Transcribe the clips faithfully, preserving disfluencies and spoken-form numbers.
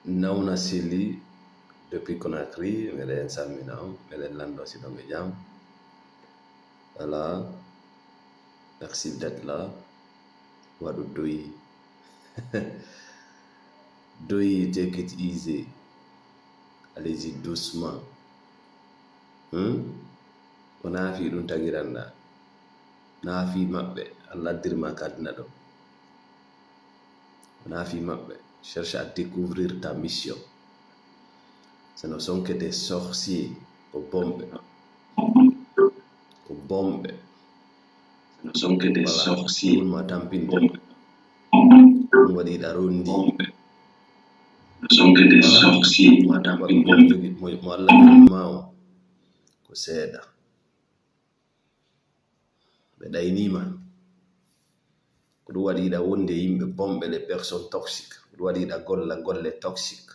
Nawna Sili depuis Conakry, meɗen salmina on, meɗen lanndo si ɗon e jam. Voilà, merci d'être là. Waɗu doyi. Doyi, take it easy. Allez-y doucement. Hmm? Ko naa fii ɗun tagiranɗaa. Naa fii maɓɓe. Allah addiri ma ka aduna ɗoo. Ko naa fii maɓɓe. Cherche à découvrir ta mission. Ce ne sont que des sorciers. Ko bomɓe. Ko bomɓe. Ce ne sont que des sorciers. Ɗun ma tampinde. Ɗun waɗi hiɗa rondi. Ce ne sont que des sorciers. Ɗun ma tampinde. Mo, mo Allah jogi ma on. Ko seeɗa. Ɓe ɗaynii ma. Ko ɗun waɗi hiɗa wondi e yimɓe bomɓe, les personnes toxiques. Ko ɗun waɗi hiɗa golla golle toxiques.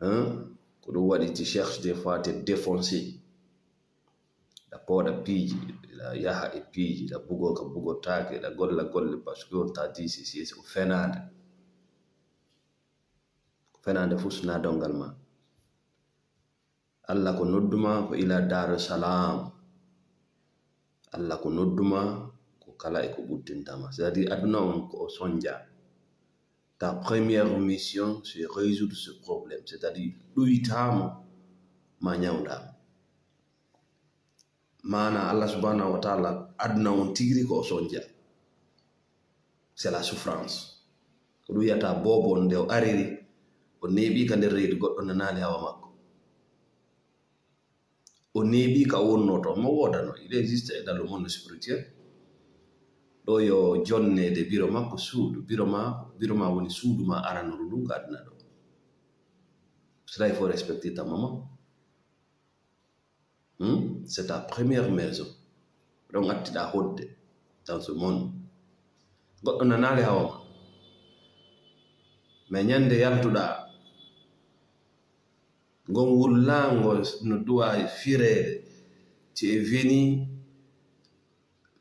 Hein? Ko ɗun waɗi tu cherches des fois te défoncer. Hiɗa pooɗa piiji, hiɗa yaha e piiji, hiɗa bugoo ka bugotaake, hiɗa golla golle parce que on t'a dit ceci, c'est ko fenaande. Ko fenaande fow si wonaa donngal maa. Allah ko noddu maa ko ila Daaru Salaam. Allah ko noddu maa ko kala e ko ɓuttinta maa. C'est-à-dire aduna on ko o sonja. Ta première mission, c'est résoudre ce problème. C'est-à-dire ɗuytaa mo, maa ñawndaa mo. Maanaa, Allah subhanahu wa ta'ala, aduna on tigiri ko o sonja. C'est la souffrance. Ko ɗun wi'ata boobo on, nde o ariri, o neeɓii ka nder reedu, goɗɗo nanaali hawa makko. O neeɓii ka o wonnoo ton. Omo woodano. Il existe dans le monde spirituel. Ɗoo yo jonneede biro makko suudu. Biro maa, biro maa woni suudu maa aranuru ndun ka aduna ɗoo. Cela, il faut respecter ta maman. Hmm? C'est ta première maison. Ɗon attiɗaa hodde dans ce monde. Goɗɗo nanaali hawa ma. Mais ñande yaltuɗaa, ngon wullaango no duwaa fireede. Tu es venu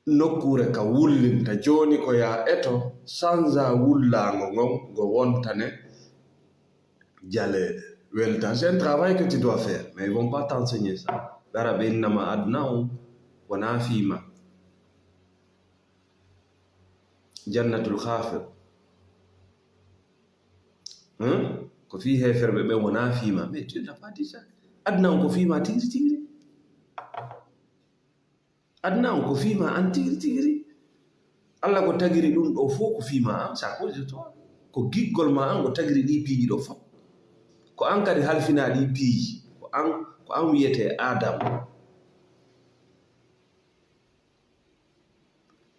nokkuure ka wullinta. Jooni ko yaa eto, sansa wullaango ngon, ngo wontane jaleeɗe. Weltan, c'est un travail que tu dois faire, mais ils vont pas t'enseigner ça. Ɓe ara ɓe inna ma aduna on wonaa fii ma. Jannatul Khafir. Hein? Ko fii heeferɓe ɓen wonaa fii ma. Mais Dieu n'a pas dit ça. Aduna on ko fii ma tigiri tigiri. Aduna on ko fii maa an tigiri tigiri. Allah ko tagiri ɗun ɗoo fow ko fii maa an, c'est à cause de toi. Ko giggol maa an o tagiri ɗii piiji ɗoo fow. Ko an kadi halfinaa ɗii piiji. Ko an, ko an wi'etee Adam.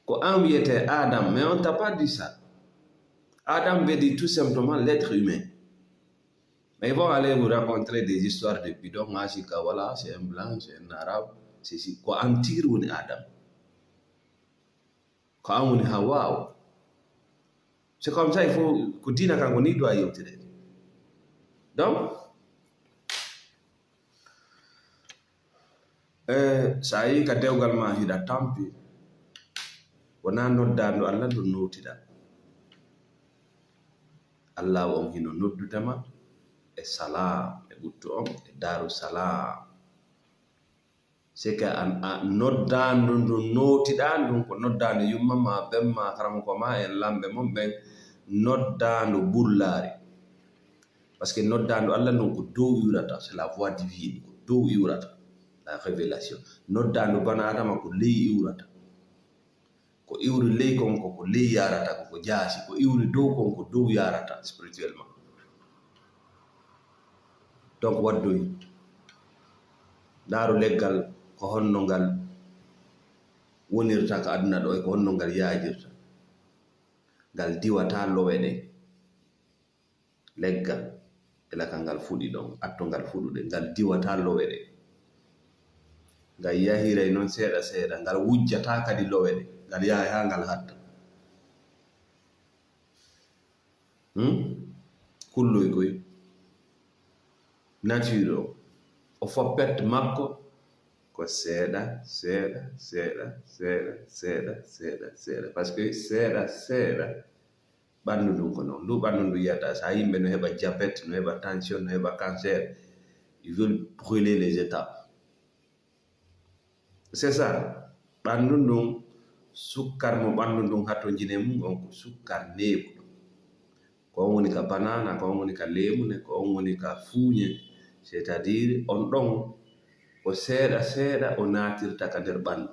Ko an wi'etee Adam, mais on t'a pas dit ça. Adam veut dire tout simplement l'être humain. Mais ils vont aller vous raconter des histoires de bidon, nga si ka wala, c'est un blanc, c'est un arabe, c'est si. Ko an tigiri woni Adam. Ko an woni Hawwa'u. C'est comme ça, il faut, ko diina kan ko nii duwaa yewtireede. Donc, Eh, so a yii ka dewgal maa hiɗa tampi, wonaa noddaandu Allah ndun nootiɗaa. Allah on hino noddude ma e salaam, e ɓuttu on, e Daaru Salaam. C'est que an, a noddaandu ndun nootiɗaa, ndun ko noddaandu yumma maa, ben maa, karamoko maa, en lamɓe mon ɓen, noddaandu bullaari. Parce que noddaandu Allah ndun ko dow iwrata, c'est la voix divine, ko dow iwrata, la révélation. Noddaandu bana Adama ko ley iwrata. Ko iwri ley kon ko, ko ley yaarata, ko, ko jaasi. Ko iwri dow kon ko dow yaarata spirituellement. Donc waddoy. Ndaaru leggal ko honno ngal wonirta ka aduna ɗoo e ko honno ngal yaajirta. Ngal diwataa lowe ɗen. Leggal, ila ka ngal fuɗi ɗon, atto ngal fuɗude, ngal diwataa lowe ɗen. Ngal yahiray non seeɗa seeɗa, ngal wujjataa kadi lowe ɗen, ngal yahay haa ngal hatta. Hmm? Kulloy koy. Nature o, o foppet makko ko seeɗa, seeɗa, seeɗa, seeɗa, seeɗa, seeɗa, seeɗa. Parce que seeɗa, seeɗa, Ɓanndu ndun ko non. Ndu ɓanndu ndun yiyata, so a yimɓe no heɓa diabète, no heɓa tension, no heɓa cancer, ils veulent brûler les étapes. C'est ça. Ɓanndu ndun, sukkar mo ɓanndu ndun hatonjini e mun on ko sukkar neeɓuɗo. Ko on woni ka banana, ko on woni ka leemuune, ko on woni ka fuuñe. C'est-à-dire, on ɗon, ko seeɗa seeɗa o naatirta ka nder ɓanndu.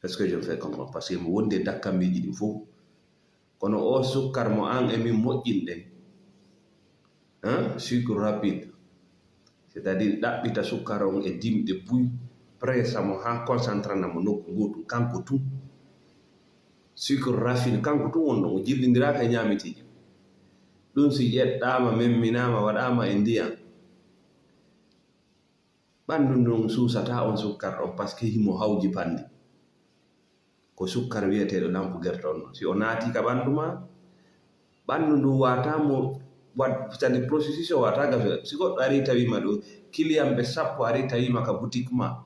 Est-ce que je me fais comprendre? Parce que mo wondi e dakkammiiji ɗin fof. Kono o sukkar mo an e min moƴƴinɗen, hein, sucre rapide, c'est-à-dire ɗaɓɓita sukkar on e dimɗe buy, pressa mo haa concentrana mo nokku gootu, kanko tun. Sucre raffiné, kanko tun won ɗon, o jillindiraaka e ñaameteeji. Ɗun si ƴeɗɗaama, memminaama, waɗaama e ndiyan, ɓanndu ndun suusataa on sukkar ɗon, parce que himo hawji panndi. Ko sukkar wi'eteeɗo lampu gerte on non. Si o naatii ka ɓanndu maa, ɓanndu ndun waawataa mo waɗ-, c'est-à-dire processus o waawataa gasude. Si goɗɗo arii tawiima ɗoo, kiliyanɓe sappo arii tawiima ka boutique maa,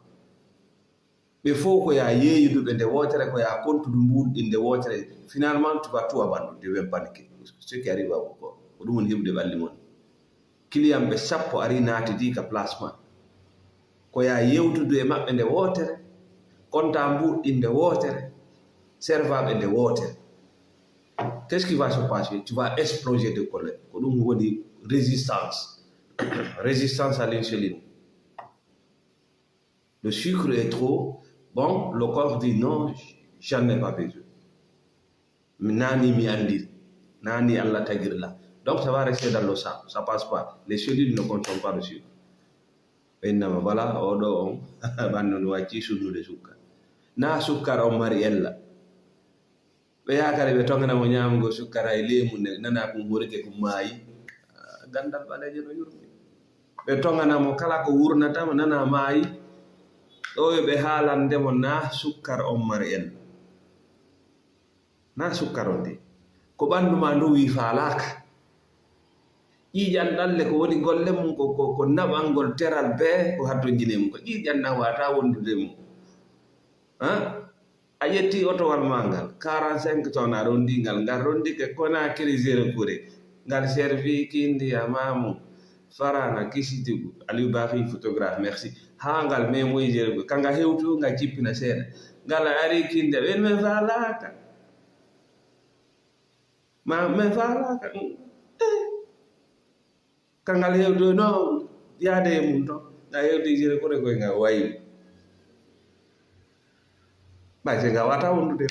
ɓe fow ko yaa yeeyudu ɓe nde wootere, ko yaa kontudu mbuuɗi ɗin nde wootere. Finalement, tu vas tout abandonner, tu deviens paniqué. Ce qui arrive à beaucoup. Ko ɗum woni heɓude ɓalli mon. Kiliyanɓe sappo arii naatidii ka place maa. Ko yaa yewtudu e maɓɓe nde wootere, kontaa mbuuɗi ɗin nde wootere, servaaɓe nde wootere. Qu'est-ce qui va se passer? Tu vas exploser de colère. Ko ɗum woni résistance. Résistance à l'insuline. Le sucre est trop. Bon, le corps dit non, j'en ai pas besoin. Mi nani mi andi, nani Allah tagir la. Donc ça va rester dans le sang, ça passe pas. Les cellules ne consomment pas le sucre. Ɓe innama bala, oɗo on, ɓandu ndu wacci sunnude sukkar. Na sukkar on mari ella. Ɓe yaakari ɓe tongana mo ñaamugo sukkar, hay leemu nde nana kun horike kun maayi. Ah, gandal ɓaleejo no yurmi. Ɓe tongana mo kala ko wurnata mo nana maayi. Ɗo yo ɓe haalande mo na sukkar on mari en. Na sukkar on de. Ko ɓandu ma ndu wi faalaaka. Ƴiiƴan ɗalle ko woni golle mum ko, ko, ko naɓangol teral bee ko hattonjine mum. Ko ƴiiƴan ɗan waata wondude mum. Ah? A ƴetti otowal maa ngal, quarante-cinq tonnes a rondii ngal, ngal rondike Conakry Zéro Kure, ngal servi kindi a maamu, Farana, Kisitigu, Aliou Bakhi photographe, merci. Haa ngal memoyi Zéro Kure, ka nga hewtu, nga jippina seeɗa. Ngal ari kindi, ɓen men faalaaka. Ma, men faalaaka. Eh. Ka ngal hewtoyno yaade e mum ton, ngal hewti Zéro Kure koy ngal wayi. Ɓay se ngal wata wondude.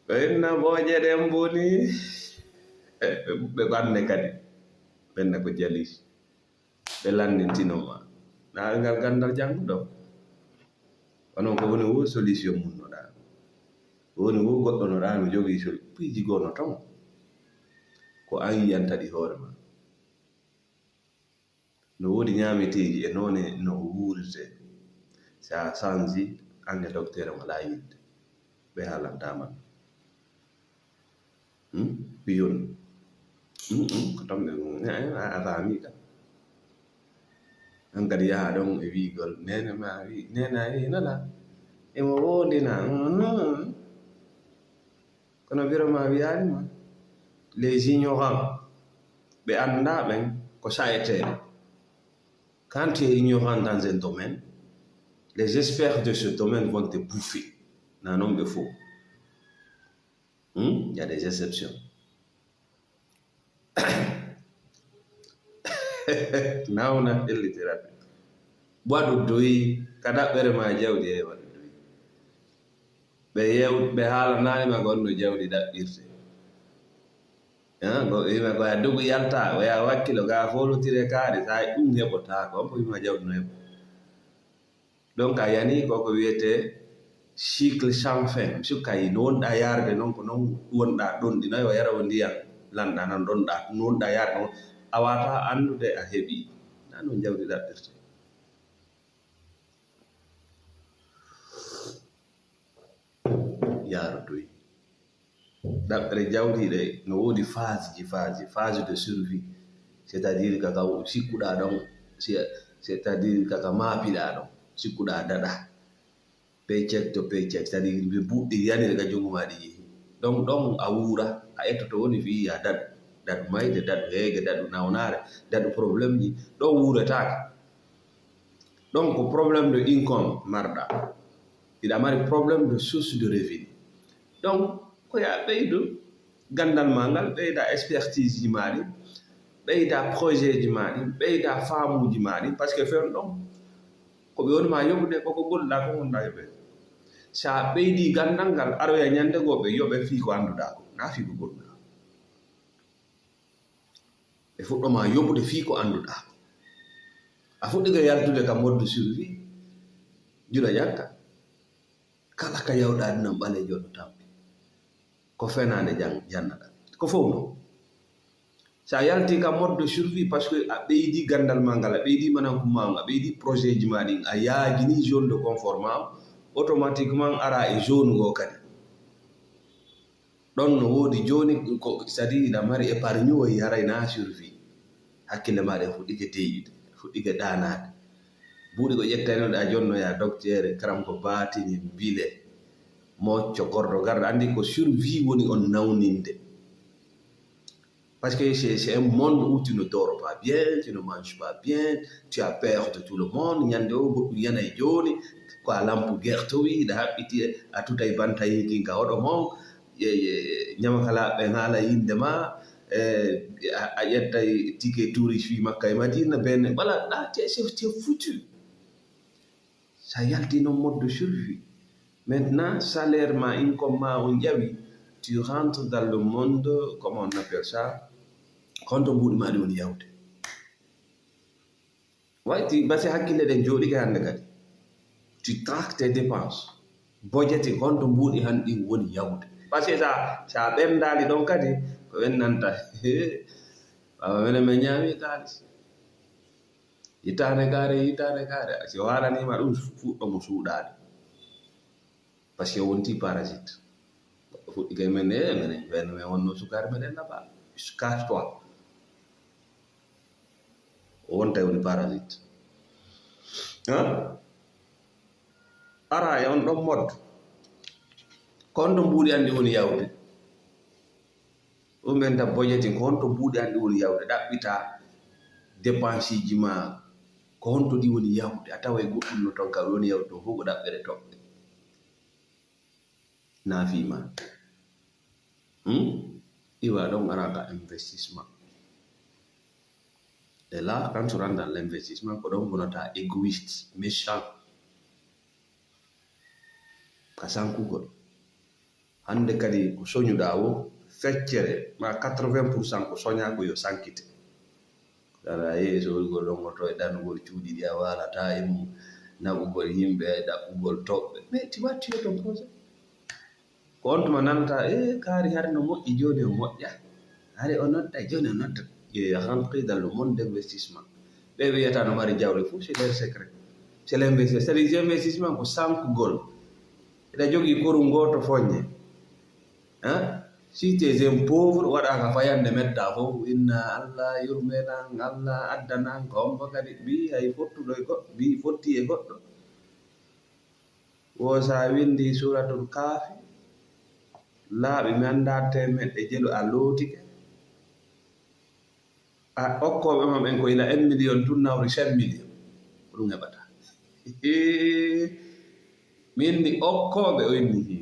Ɓe inna booje ɗen boni, e, ɓe, ɓe ɓanne kadi. Ɓenna ko jalis. Ɓe lanndintino ma. Na ngal gandal jannguɗo. Onon ko woni wo solution mun no ɗaa. Ko woni wo goɗɗo no ɗaa no jogii sol-, piiji goo no ton. Ko an yiyanta ɗi hoore ma. No woodi ñaameteeji e noone no o wuurirte. Si a sanji, an e doktere mo laayinde. Ɓe haalantaa ma. Hmm? Piyon. Hmm, hmm, ko tamɓe mum. Eh, eh, a, a faami ka. An kadi yaha ɗon e wiigol. Neene ma wi, neene a wi, nana. Emo woondina. Hmm, hmm. Kono biro ma wiyaani ma. Les ignorants. Ɓe anndaa ɓen ko sa'eteeɓe. Quand tu es ignorant dans un domaine, les experts de ce domaine vont te bouffer. Na non ɓe fow. Hmm? Il y a des exceptions. Nawna fellitiraɓe. Waɗu doyi, ka ɗaɓɓere ma jawdi, e waɗu doyi. Ɓe yew-, ɓe haalanaali ma gon no jawdi ɗaɓɓirte. Ah, go-, ɓe wi'a ko ya dogu yalta, o ya wakkilo, ga folotire kaari, sa ɗum heɓotaako, on ko wi'ma jawdi no heɓo. Donc, a yani ko ko wiyetee cycle sans fin. Sukka yi no wonɗa yaarde non, ko non wonɗa ɗon ɗi nayo yara o ndiyam lanɗa nan ɗon ɗa, no wonɗa yaarde non. A wata anndude a heɓi. Na non jawdi ɗaɓɓirte. Yaarotoy. Ɗaɓɓere jawdi ɗe no woodi phase ji, phase, phase de survie. C'est-à-dire kaka sikkuɗa ɗon, c'est-, c'est-à-dire kaka maapiɗa ɗon, sikkuɗa daɗa. Paycheck to paycheck, c'est-à-dire ɓe buɗɗi yani daga jungo ma ɗi yehi. Donc, ɗon a wuura, a ettoto woni fii a daɗu. Daɗu mayde, daɗu heege, daɗu nawnaare, daɗu problème ji. Ɗon wuuretaake. Ɗon ko problème de income marɗa. Hiɗa mari problème de source de revenu. Donc, ko ya ɓeydu ganndal maa ngal, ɓeyda expertise ji maa ɗin, ɓeyda projet ji maa ɗin, ɓeyda faamuuji maa ɗin, parce que fen ɗon, ko ɓe woni ma yoɓude, ko ko golluɗaa ko wonɗaa yoɓe. Si a ɓeydi ganndal ngal, aroya ñannde goo ɓe yoɓe fii ko annduɗaa ko, naa fii ko golluɗaa. Ɓe fuɗɗo ma yoɓude fii ko annduɗaa ko. A fuɗɗike yaltude ka mode de survie, juɗa ƴakka. Kala ka yawɗaa ɗinan ɓaleejo no tampi. Ko fenaande jan-, jannaɗaa. Ko fow non. Si a yaltii ka mode de survie, parce que a ɓeydi ganndal maa ngal, a ɓeydi mananku maa on, a ɓeydi projet ji maa ɗin, a yaajini zone de confort maa on, automatiquement ara e zone goo kadi. Ɗon no woodi jooni, ko, c'est-à-dire, hiɗa mari épargne, o haray na survie. Hakkille maaɗa fuɗɗike teeyude, fuɗɗike ɗaanaade. Buuɗi ko ƴettaynoɗaa jonno ya docteur, karam ko baatini, bile, mocco, gordo, gardo, anndi ko survie woni on nawninde. Parce que c'est, c'est un monde où tu ne dors pas bien, tu ne manges pas bien, tu as peur de tout le monde. Ñande o goɗɗum yanay jooni, ko a lampu gertowi, hiɗa haɓɓiti, a tutay banta yeytinka hoɗo mon, e, e, ñamakalaaɓe ɓen haala innde ma, e, a, a ƴettay ticket touriste fii Makka e Madina, ben, voilà, là, t'es, c'est, c'est foutu. Sa yalti non mode de survie. Maintenant, salaire ma, income ma on ƴawi, tu rentres dans le monde, comment on appelle ça? Ko honto mbuuɗi ma ɗi woni yawde? Way, ti basi hakkille ɗen jooɗike hannde kadi. Tu traques tes dépenses. Budgeting, honto mbuuɗi han ɗin woni yawde? Parce que sa, sa ɓerndaali ɗon kadi, ko ɓennanta. Ɓaawo menen men ñaami kaalis. Hitaande kaare, hitaande kaare. Si o haalaniima ɗum, fuɗɗo mo suuɗaade. Parce que o wonti parasite. O fuɗɗike men, eh, menen, menen, men wonno sukaare meɗen naɓa. Casse-toi. O wonta woni parasite. Hein? Ara e on ɗon mode. Ko honto mbuuɗi an ɗi woni yawde? Ɗum ɓen tan budgeting, ko honto mbuuɗi an ɗi woni yawde? Ɗaɓɓita dépenseji ma. Ko honto ɗi woni yawde? A taway goɗɗum no ton ka woni yawde ton fof ko ɗaɓɓere toɓɓe. Naa fii ma. Hmm? Iwa ɗon ara ka investissement. Et là, quand tu rentres dans l'investissement, ko ɗon wonata égoïste, méchant. Ka sankugol. Hannde kadi ko soñuɗaa wo, feccere ma quatre-vingts pour cent ko soñaa ko yo sankite. Aɗa yehi soodugol ɗon oto e ɗanugol cuuɗi ɗi a waalataa e mum, naɓugol yimɓe, ɗaɓɓugol toɓɓe. Mais tu vois, tu es ton projet. Ko on tuma nanata, "Eh, kaari hari no moƴƴi, jooni o moƴƴa. Hari o nodda, jooni o nodda." Il est rentré dans le monde d'investissement. Ɓe wiyata no mari jawle fof, c'est leur secret. C'est l'investissement. C'est les investissements ko sankugol. Hiɗa jogii koru ngooto foññe. Hein? Si tes un pauvre, waɗaaka fayande metta fof, inna Allah yurmenan, Allah addanan, ko hombo kadi, ɓii hay fottuɗo e goɗɗo, ɓii fotti e goɗɗo. Wo sa windi Suuratul Kaafi, laaɓi mi anndaa teemeɗɗe jelu a lootike. A okkooɓe ma ɓen ko ila un million tun nawri cinq million. Ko ɗum heɓata. Min mi okkooɓe o inni hi.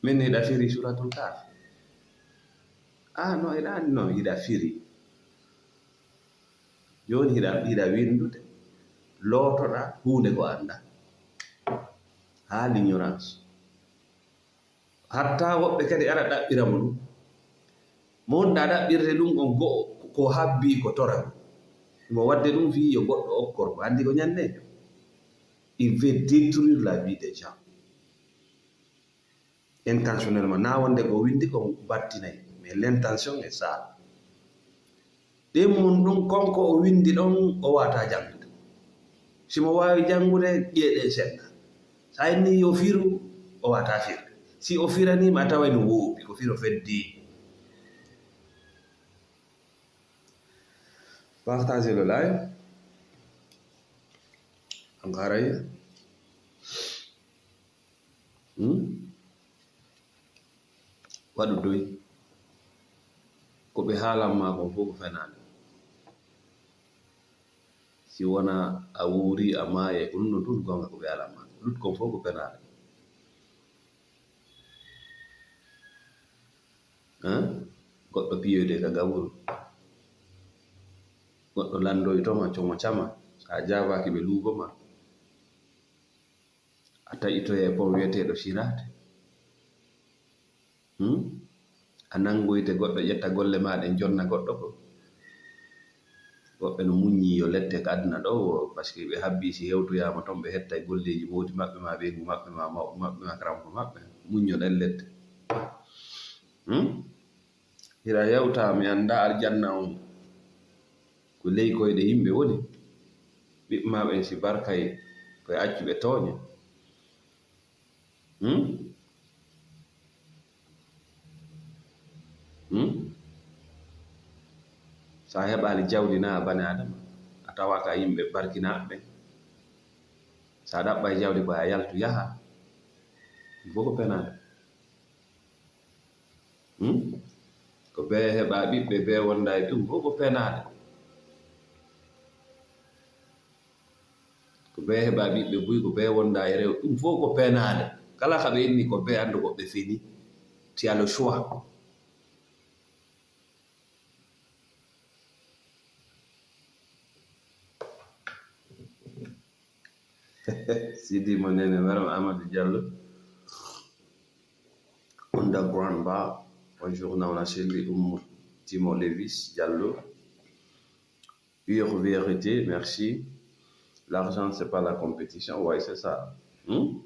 Min hiɗa firi Suuratul Kaafi. Ah, no, hiɗa anndi no hiɗa firi. Jooni hiɗa, hiɗa winndude, lootoɗaa huunde ko anndaa. Haa l'ignorance. Hatta woɓɓe kadi ara ɗaɓɓira mo ɗum. Mo wonɗaa ɗaɓɓirde ɗum on go'o ko habbii ko toragu. Mo waɗde ɗum fii yo goɗɗo okkor mo. Anndi ko ñanneejo. Il veut détruire la vie des gens. Intentionnellement, na wonde ko windi ko battinay, mais l'intention est sale. Ɗin mun ɗum, kon ko o windi ɗon, o wata janngude. Si mo waawi janngude, ƴeeɗe senna. Sa inni yo firu, o wata firde. Si o firaniima, a taway no woopi, ko firo feddi. Partagez le live. Encore. Hmm? Waɗu doy. Ko ɓe haalan maa kon fow ko fenaande. Si wonaa a wuuri, a maayay, ko ɗun ɗon tun goonga ko ɓe haalan maa. Ko lutti kon fow ko fenaande. Hein? Goɗɗo piyoyde ka gaburu. Goɗɗo landoyto ma, como cama. Si a jaabaaki, ɓe luubo ma. A taƴitoyay pon wi'eteeɗo siraate. Hmm? A nangoyte goɗɗo ƴetta golle maa ɗen jonna goɗɗo ko. Woɓɓe no muññii yo lette ka aduna ɗoo, wo, parce que ɓe habbii si hewtoyaama ton ɓe hettay golleeji moodi maɓɓe maa ɓeyngu maɓɓe maa mawɓe maɓɓe maa karamko maɓɓe. Muññoɗen lette. Hmm? Hira hewtaa mi anndaa aljanna on ko ley koyɗe yimɓe woni. Ɓiɓɓe maa ɓen si barkay ko e accu ɓe tooña. Hmm? Hmm? Sa heɓaali jawdi naa a bani Aadama, a tawaaka yimɓe barkinaaɓe ɓen. Sa ɗaɓɓay jawdi ko a yaltu yaha. Ɗun fow ko penaale. Hmm? Ko bee heɓaa ɓiɓɓe, bee wondaa e ɗun fow ko penaale. Ko bee heɓaa ɓiɓɓe buy, ko bee wondaa e rew, ɗun fow ko penaale. Kala ka ɓe inni ko bee anndu ko ɓe feni. Tu as le choix. Sidi mo nene, Maram Amadou Diallo. Underground Bar. Bonjour, Nawna Selli, Oumou Timo Levis Diallo. Pure vérité, merci. L'argent, c'est pas la compétition. Ouais, c'est ça. Hmm?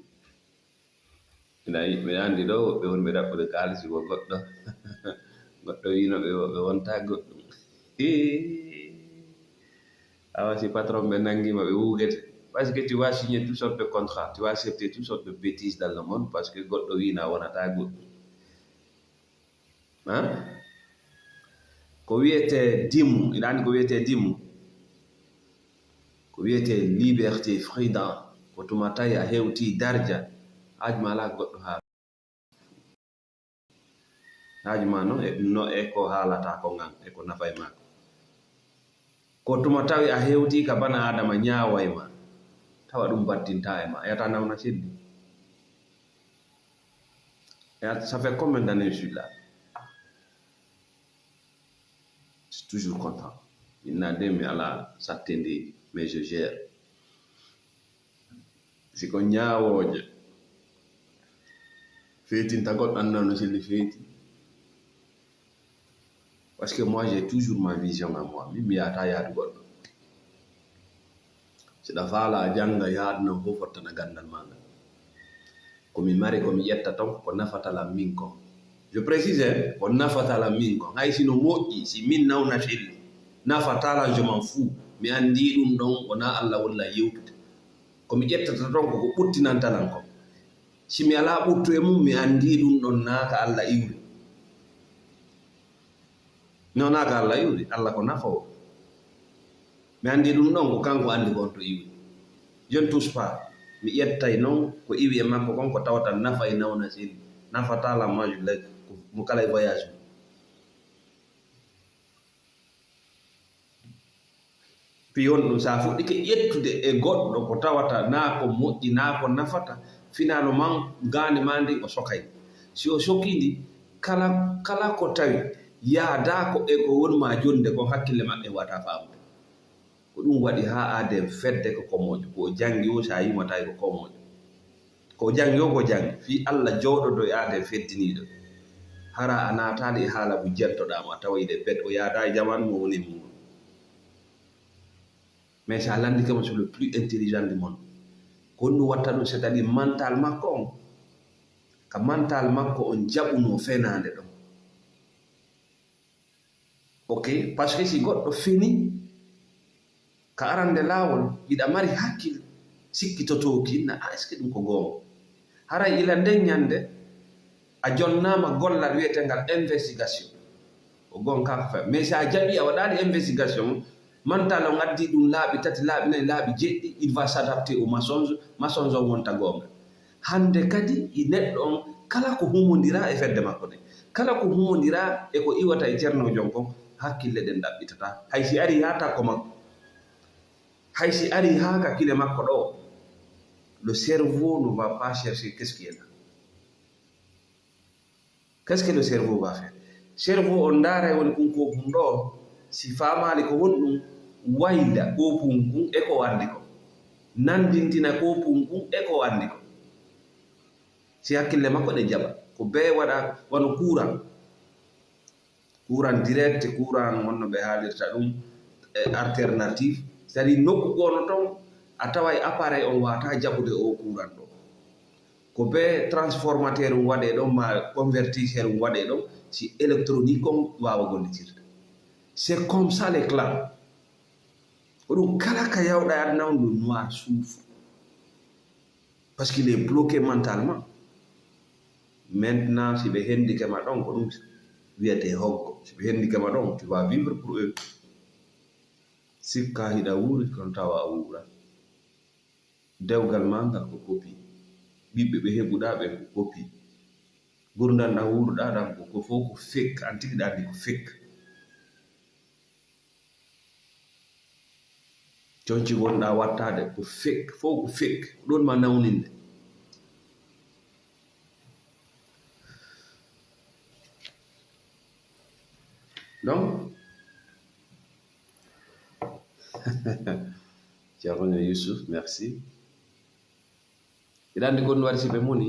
Ina, miɗa anndi ɗoo woɓɓe wonɓe ɗaɓɓude kaalisi ko goɗɗo. Goɗɗo wiino ɓe, ɓe wontaa goɗɗum. Hii. Awa si patron ɓe nanngiima, ɓe wuugete. Parce que tu vas signer toutes sortes de contrats, tu vas accepter toutes sortes de bêtises dans le monde, parce que goɗɗo wiino a wonataa goɗɗum. Hein? Ko wiyetee dimu, hiɗa anndi ko wiyetee dimu? Ko wiyetee liberté, freedom. Ko tuma tawi a hewtii darja, haaju ma alaa ko goɗɗo haala. Haaju ma non e, no e ko haalata ko ngan, e ko nafay ma ko. Ko tuma tawi a hewtii ka bana Aadama ñaaway ma, tawa ɗun battintaa e ma, a yata Nawna Selli. Et ça fait combien d'années je suis là? Je suis toujours content. Inna de mi alaa sattindi, mais je gère. Si ko ñaawooje feetinta goɗɗo, anndaa no selli feeti. Parce que moi, j'ai toujours ma vision à moi. Min mi yaata yaadu goɗɗo. Si ɗa faala a jannga, yaadu non fow fottana ganndal maa ngal. Ko mi mari, ko mi ƴetta ton, ko nafata lan min kon. Je précise, hein, ko nafata lan min kon. Hay si no moƴƴi, si min Nawna Selli nafataa lan, je m'en fous. Mi anndii ɗun ɗon, wonaa Alla woni lan yewtude. Ko mi ƴettata ton ko ko ɓuttinanta lan kon. Si mi alaa ɓuttu e mun, mi anndii ɗun ɗon naa ka Alla iwri. Non, naa ka Alla iwri, Alla ko nafoowo. Mi anndii ɗun ɗon ko kanko anndi ko honto iwri. Je ne touche pas. Mi ƴettay non ko iwi e makko kon ko tawata nafay Nawna Selli. Nafataa lan, moi je laisse mo kala e voyage mum. Piyon ɗun, si a fuɗɗike ƴettude e goɗɗo ko tawata naa ko moƴƴi, naa ko nafata, finalement gaandi maa ndin o sokay. Si o sokii ndi, kala, kala ko tawi yaadaako e ko woni maa jonnde kon, hakkille maɓɓe wata faamude. Ko ɗun waɗi haa aaden fedde ko komoojo. Ko o janngi woo, si a yii mo tawi ko komoojo. Ko o janngi woo, ko o janngi. Fii Alla jooɗodoo e aaden feddiniiɗo. Hara a naataali e haala mo jeltoɗaa mo, a tawa hiɗe bet, o yaadaa e jamaanu mo woni e muuɗum. Mais si a lanndike mo, c'est le plus intelligent du monde. Ko honɗun watta ɗun? C'est-à-dire mental makko on. Ka mental makko on jaɓunoo fenaande ɗon. Ok, parce que si goɗɗo fenii ka arande laawol, hiɗa mari hakkil sikkitotooki, inna, "Ah, est-ce que ɗun ko goonga?" Haray ila nden ñande, a jonnaama gollal wi'eteengal investigation. Ko goonga ka ko fe-, mais si a jaɓii a waɗaali investigation, mental on addii ɗun laabi tati, laabi nayi, laabi jeɗɗi, il va s'adapter au mensonge, mensonge on wonta goonga. Hande kadi, i neɗɗo on, kala ko humondiraa e fedde makko nden. Kala ko humondiraa e ko iwata e Ceerno Jon kon, hakkille ɗen ɗaɓɓitataa. Hay si arii haa takko makko, hay si arii haa ka kile makko ɗoo, le cerveau ne va pas chercher qu'est-ce qui est là. Qu'est-ce que le cerveau va faire? Cerveau on ndaaray woni kun koopun ɗoo, si faamaali ko honɗun, wayla koopun kun e ko o anndi kon, nanndintina koopun kun e ko o anndi kon. Si hakkille makko ɗe jaɓa, ko bee waɗa wano kuuran. Kuuran direct, kuuran honno ɓe haalirta ɗun, e alternative. C'est-à-dire nokku goo no ton, a taway appareil on waawataa jaɓude oo kuuran ɗoo. Ko bee transformateur un waɗee ɗon, maa convertisseur un waɗee ɗon, si électronique on waawa gollitirde. C'est comme ça les clans. Ko ɗun kala ka yawɗa e aduna on, le noir souffre. Parce qu'il est bloqué mentalement. Maintenant, si ɓe hendike ma ɗon, ko ɗun wi'etee hoggo. Si ɓe hendike ma ɗon, tu vas vivre pour eux. Sikkaa hiɗa wuuri, kono tawa a wuuraa. Dewgal maa ngal ko kopi. Ɓiɓɓe ɓe heɓuɗaa ɓen ko kopi. Gurdam ɗam wuuruɗaa ɗam ko, ko fow ko fake. An tigi ɗa anndi ko fake. Conci wonɗaa wattaade ko fake, fow ko fake. Ko ɗun ma nawninde. Donc, Ceerno Yusuf, merci. Hiɗa anndi ko honɗun waɗi si ɓe moni?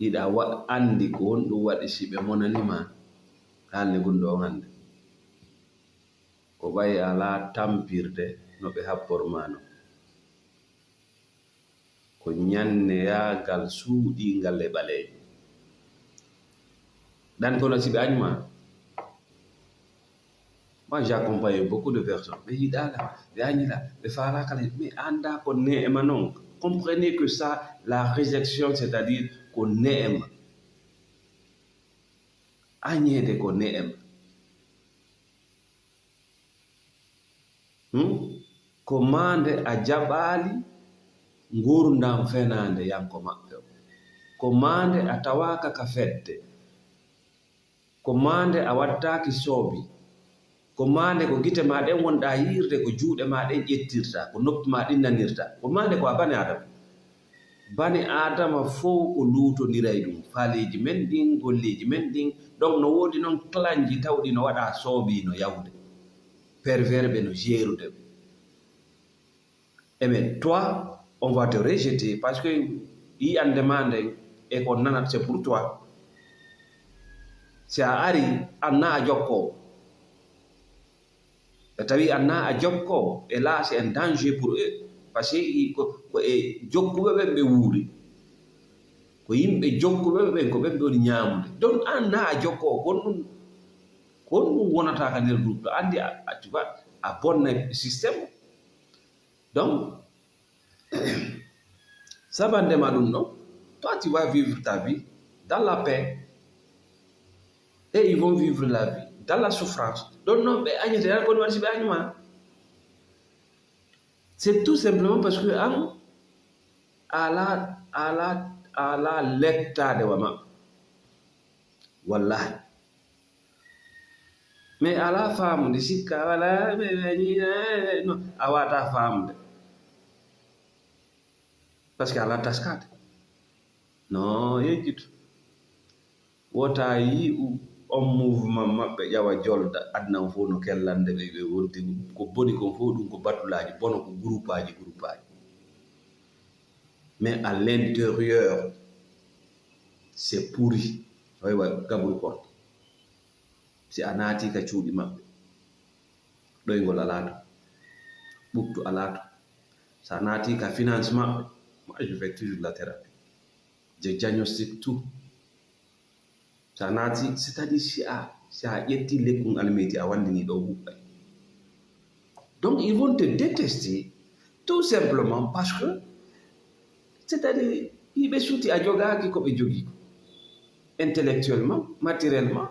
Hiɗa wa-, anndi ko honɗun waɗi si ɓe monani ma? Haalne gunɗo on hannde. Ko ɓay alaa tampirde no ɓe happor maa non. Ko ñanneyaagal suuɗiingal e ɓaleejo. Ɗan kono si ɓe añi ma? Moi, j'ai accompagné beaucoup de personnes. Ɓe yiɗaa la, ɓe añi la, ɓe faalaa kala. Mais a anndaa ko neema non. Comprenez que ça, la réjection, c'est-à-dire ko neema. Añeede ko neema. Hmm? Ko maande a jaɓaali ngurndan fenaande yanko maɓɓe o. Ko maande a tawaaka ka fedde. Ko maande a wattaaki soobi. Ko maande ko gite maa ɗen wonɗaa yi'irde, ko juuɗe maa ɗen ƴettirta, ko noppi maa ɗin nanirta. Ko maande ko a bani Aadama. Bani Aadama fow ko luutondiray ɗun, faaleeji men ɗin, golleeji men ɗin. Donc no woodi non clanji tawɗi no waɗaa soobi no yahude. Pervers ɓe no jeerude. Eh bien, toi, on va te rejeter parce que yi'ande maa nden e ko nanat, c'est pour toi. Si a ari, an na a jokkoo. Ɓe tawi an na a jokkoo, et là, c'est un danger pour eux. Parce que i-, ko, ko e jokkuɓe ɓen ɓe wuuri. Ko yimɓe jokkuɓe ɓen, ko ɓen ɓe woni ñaamude. Donc, an na a jokkoo, ko honɗun, ko honɗun wonata ka nder groupe ɗo? Anndi a, a, tu vois, a bonna système. Donc, sabande ma ɗun ɗon, toi, tu vas vivre ta vie dans la paix. Et ils vont vivre la vie dans la souffrance. Donc, non, ɓe añete, yan kono waɗi si ɓe añi ma. C'est tout simplement parce que an, ala, ala, ala lettaade wa maɓɓe. Wallahi. Mais alaa faamude, sikka walaa, ɓe, ɓe, ɓe, no, a waawataa faamude. Parce que alaa taskaade. No, yejjitu. Wota yi'u on mouvement maɓɓe ƴawa jolda, aduna on fow no kellande ɓe, ɓe wonti ko boni kon fow, ɗun ko batulaaji, bono ko groupaaji, groupaaji. Mais à l'intérieur, c'est pourri. Way wa gabru korko. Si a naati ka cuuɗi maɓɓe, ɗoyngol alaa ton, ɓuttu alaa ton. Si a naati ka finance maɓɓe, moi, je fais toujours la thérapie. Je diagnostique tout. Si a naati, c'est-à-dire si a, si a ƴetti lekkun almeyti a wallini ɗo huɓɓay. Donc, ils vont te détester, tout simplement parce que, c'est-à-dire, hiɓe suti a jogaaki ko ɓe jogii. Intellectuellement, matériellement,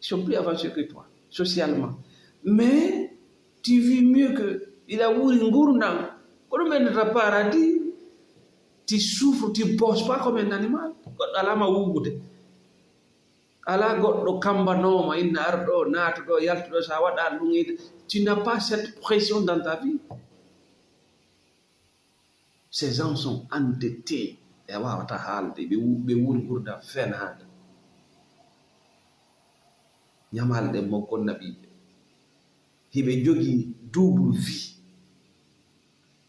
ils sont plus avancés que toi, socialement. Mais, tu vis mieux que, hiɗa wuuri ngurndan. Ko ɗum ɓe nodata paradis, tu souffres, tu bosses pas comme un animal. Goɗɗo alaa ma wuugude. Alaa goɗɗo kambanoomo, inna ar ɗoo, naatu ɗoo, yaltu ɗoo, so a waɗaali ɗum, tu n'as pas cette pression dans ta vie. Ces gens sont endettés, ɓe waawataa haalde, ɓe wu-, ɓe wuuri ngurndan fenaande. Ñamal ɗen moggol naɓiiɓe. Hiɓe jogii double vie.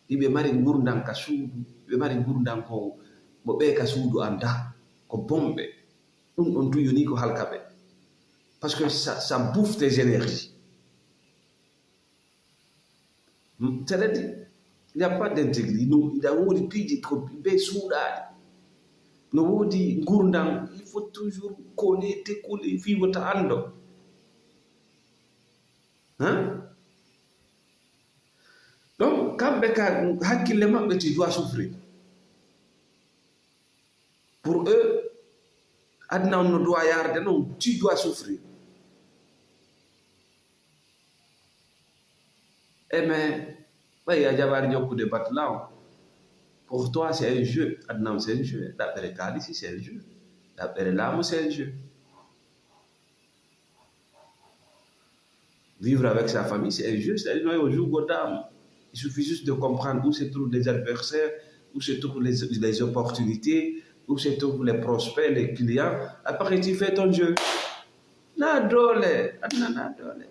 Hiɓe mari ngurndan ka suudu, hiɓe mari ngurndan ko mo ɓee ka suudu anndaa, ko bonɓe. Ɗum ɗon tun yoni ko halka ɓe. Parce que ça, ça bouffe tes énergies. Hmm, c'est-à-dire, il n'y a pas d'intégrité. No, ina woodi piiji ko ɓe suuɗaali. No woodi ngurndan, il faut toujours coller, décoller, fii wota anndo. Hein? Donc, kamɓe ka hakkille maɓɓe, tu dois souffrir. Pour eux, aduna on no doit yaarde non, tu dois souffrir. Eh mais, ɓay a jaɓaali jokkude batla on. Pour toi, c'est un jeu. Aduna on, c'est un jeu. Ɗaɓɓere kaalisi, c'est un jeu. Ɗaɓɓere laamu, c'est un jeu. Vivre avec sa famille, c'est un jeu, c'est-à-dire, non, on joue au dame. Il suffit juste de comprendre où se trouvent les adversaires, où se trouvent les, les opportunités, où se trouvent les prospects, les clients. Après, tu fais ton jeu. Na doole, aduna na doole.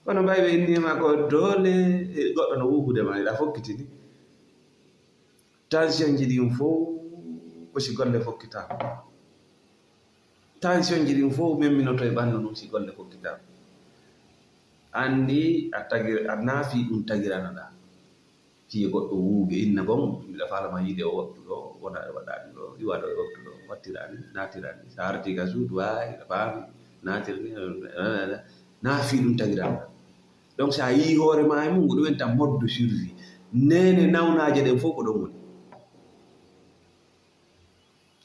Kono ɓay ɓe innii ma ko doole, e goɗɗo no wuukude ma, hiɗa fokkitini. Tension ji ɗin fow ko si golle fokkitaama. Tension ji ɗin fow memminoto e ɓanndu ndun si golle fokkitaama. Anndi a tagir-, a naafii ɗun tagiranoɗaa. Fii goɗɗo wuuge inna bon, miɗa faala ma yiide o waktu ɗoo, wona e waɗaani ɗoo, iwa ɗoo e waktu ɗoo, wattiraani, naatiraani. So a artii ka suudu, waay, hiɗa faami, naatirni, naafii ɗun tagiranoɗaa. Donc, si a yii hoore maa e mun, ko ɗum en tan mode de survie. Neene nawnaaje ɗen fof ko ɗon woni.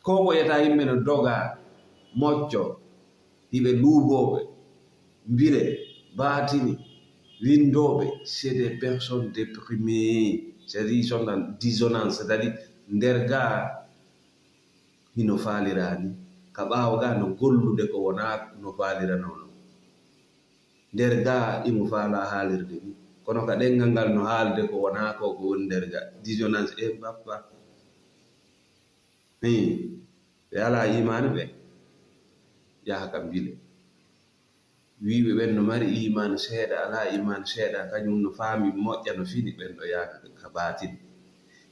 Ko ko yiyata yimɓe no doga, mocco, hiɓe luubooɓe, mbire, baatini, winndooɓe, c'est des personnes déprimées. C'est-à-dire, ils sont dans dissonance, c'est-à-dire, nder gaa hino faaliraani, ka ɓaawo gaa no gollude ko wonaa no faaliranoo non. Nder gaa imo faalaa haalirde ni, kono ka ɗenngal ngal no haalde ko wonaa ko, ko woni nder gaa. Dissonance e bappa. Hii, ɓe alaa iimaanu ɓe yaha ka mbile. Wiiɓe ɓen no mari iimaanu seeɗa, alaa iimaanu seeɗa, kañum no faami moƴƴa no fini, ɓen ɗo yaha ka baatin.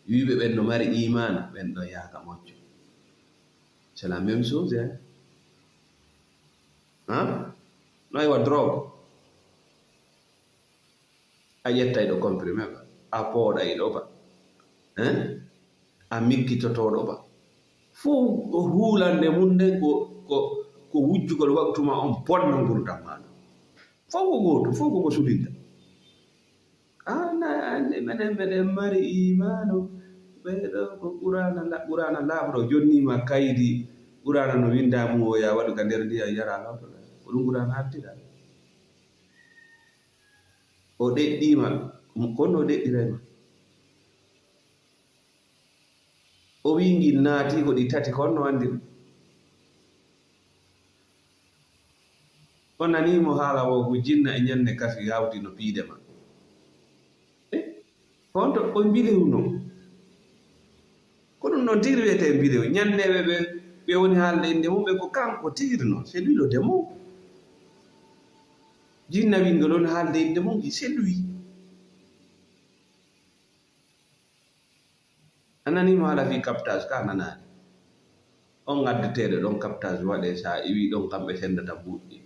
Wiiɓe ɓen no mari iimaanu, ɓen ɗo yaha ka moƴƴo. C'est la même chose, hein? Hein? No aywa drogue. A ƴettay ɗo comprimé ba, a pooɗay ɗo ba. Hein? A mikkitotoo ɗo ba. Fow ko huulande mun nden ko, ko, ko wujjugol waktu ma on bonna ngurndan ma ɗon. Fow ko gooto, fow ko ko sulinta. An a anndi menen meɗen mari iimaanu. Ɓee ɗoo ko Qur'aana la-, Qur'aana laaɓuɗo jonniima kaydi. Qur'aana no winndaa mum o yaa waɗu ka nder ndiyam yaraa lawtoɗaa. Ko ɗum Qur'aana hattida. O ɗeɗɗiima, ko no o ɗeɗɗirayma. O wi'i ngin naati ko ɗi tati kon no anndi ɗum. O nanii mo haala wo ko jinna e ñande kafi hawti no piide ma. Eh, ko on to, ko mbilewu non. Ko ɗum non tigi wiyetee mbilewu. Ñanneeɓe ɓe, ɓe woni haalde innde mum, ɓe ko kanko tigi non. C'est lui le démon. Jinna winndo ɗon haalde innde mum, c'est lui. A nanii mo haala fii captage ka a nanaani. On addeteeɗo ɗon captage waɗee, so a iwii ɗon kamɓe senndata buuɗi.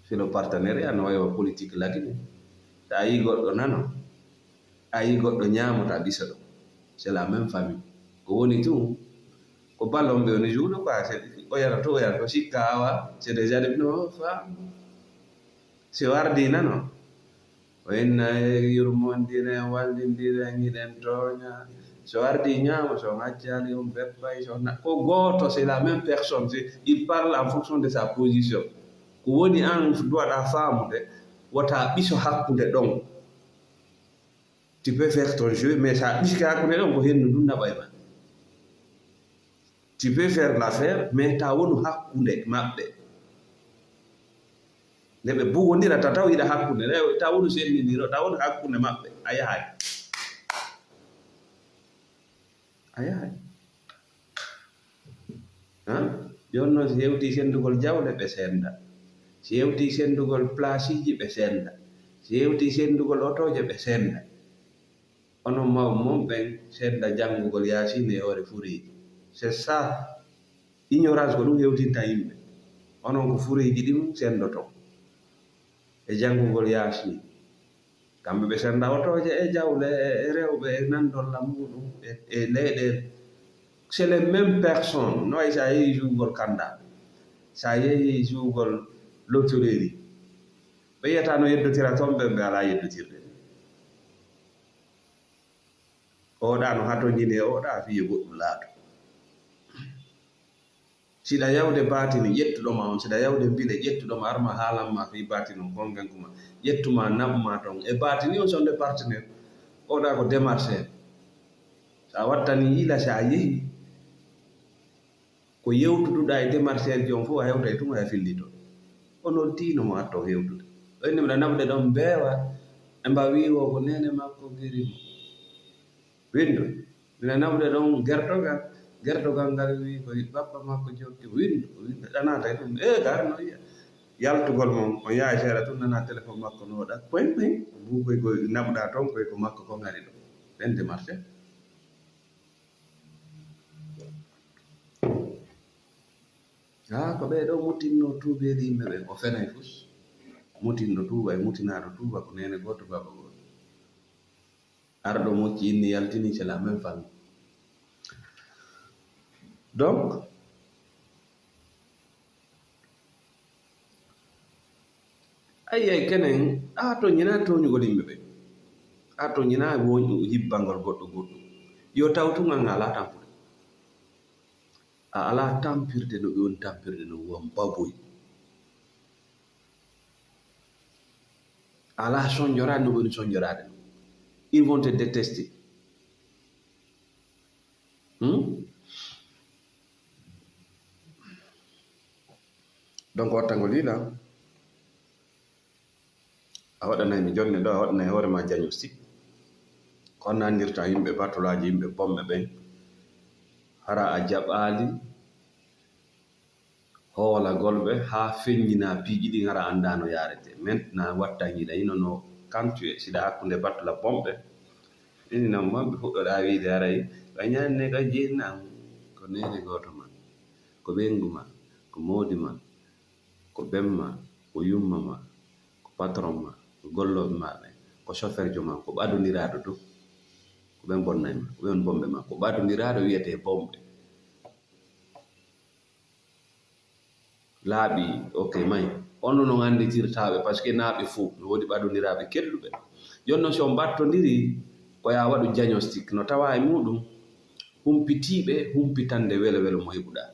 C'est le partenariat no wayi wa politique latine. So a yii goɗɗo nano, a yii goɗɗo ñaamo, ta ɓiso ɗon. C'est la même famille. Ko woni tun, ko ballon ɓe woni juuɗo quoi. C'est, o yara to, o yara to, sikka awa, c'est déjà des, no, femme. Si o ardii nano, o inna e yurmondiren, wallindiren, hiɗen tooña. So ardii ñaamo, so on accaali on beppay, so on na-, ko gooto, c'est la même personne. C'est, il parle en fonction de sa position. Ko woni an duwaɗaa faamude, wota ɓiso hakkunde ɗon. Tu peux faire ton jeu, mais sa ɓisike hakkunde ɗon, ko hendu ndun naɓay ma. Tu peux faire l'affaire, mais ta wonu hakkunde maɓɓe. Nde ɓe bugondirata taw hiɗa hakkunde, nde ta wonu sendindiro, ta wonu hakkunde maɓɓe, a yahay. A yahay. Ha? Jooni non si hewtii sendugol jawle, ɓe senda. Si hewtii sendugol plaasiiji, ɓe senda. Si hewtii sendugol otooje, ɓe senda. Onon mawɓe mon ɓen senda janngugol Yaasin e hoore fureeji. C'est ça. Ignorance ko ɗum hewtinta yimɓe. Onon ko fureeji ɗin sendoton. E janngugol Yaasin. Kamɓe ɓe senda otooje e jawle e, e rewɓe e nandolla muɗum e, e leyɗeele. C'est les mêmes personnes. No wayi si a yehi jouegol kanda, si a yehi jouegol loterie, ɓe yiyata no yeddotira ton, ɓen ɓe alaa yeddotirde. Oɗa no hatonjini e oɗa, fii yo goɗɗum laato. Siɗa yawde baatini ƴettuɗo ma on, siɗa yawde bile ƴettuɗo ma, arma haalan ma fii baatini on, kongen kuma, ƴettu ma, naɓu ma ton. E baatini on sonde partenaire, oɗa ko démarcheur. Sa wattani ila, sa yehi, ko yewtuduɗa e démarcheur ji on fof, a hewtay tun, a fillito. O noddii no mo atto hewtude. O inni, "Miɗa naɓude ɗon mbeewa." E mba wi'i wo ko neene makko geri mo. Winndo. Miɗa naɓude ɗon gertogal. Gertogal ngal wi'i ko bappa makko jokki. Winndo. Winndo. Ɗanata e ɗum. E gar no yi'a. Yaltugol mon, on yahay seeɗa tun, nana telefon makko no waɗa. Poñ, poñ. Buukoy ko naɓuɗa ton, koy ko makko ko ngari ɗon. Ɓen démarcheur. Haa ko ɓee ɗoo mutinno tuubeeli yimɓe ɓen, o fenay fus. Mutinɗo tuuba e mutinaaɗo tuuba ko neene gooto, baaba gooto. Arɗo mocci inni yaltini, c'est la même famille. Donc, ayi, ayi, kenen, a toñinaa tooñugol yimɓe ɓen. A toñinaa wo-, hibbangol goɗɗo goɗɗo. Yo taw tun an a alaa tampude. A alaa tampirde no ɓe woni tampirde non, won baboy. A alaa sonjoraade no ɓe woni sonjoraade non. Ils vont te détester. Hmm? Donc, wattangol yila. A waɗanay mi jonne ɗo, a waɗanay hoore ma diagnostic. Ko on nandirta yimɓe batulaaji, yimɓe bomɓe ɓen. Hara a jaɓaali hoolagol ɓe haa feññinaa piiji ɗin, hara anndaa no yaarete. Maintenant, wattan yiɗa, ino no kantuye, siɗa hakkunde batula bomɓe. Ini non, man ɓe fuɗɗoɗaa wiide haray, ko ñande ko jinnam, ko neene gooto ma, ko ɓeyngu ma, ko moodi ma, ko ben ma, ko yumma ma, ko patron ma, ko gollooɓe ma ɓen, ko chauffeurjo ma, ko ɓadondiraaɗo du. Ko ɓen bonnay ma, ko ɓen bomɓe ma, ko ɓadondiraaɗo wiyetee bomɓe. Laaɓi, ok, may. On no non annditirtaaɓe, parce que naaɓe fow, no woodi ɓadondiraaɓe kelluɓe. Jooni non, si on mbattondirii, ko yaa waɗu diagnostic, no tawaa e muuɗum humpitiiɓe, humpitande welo welo mo heɓuɗaa.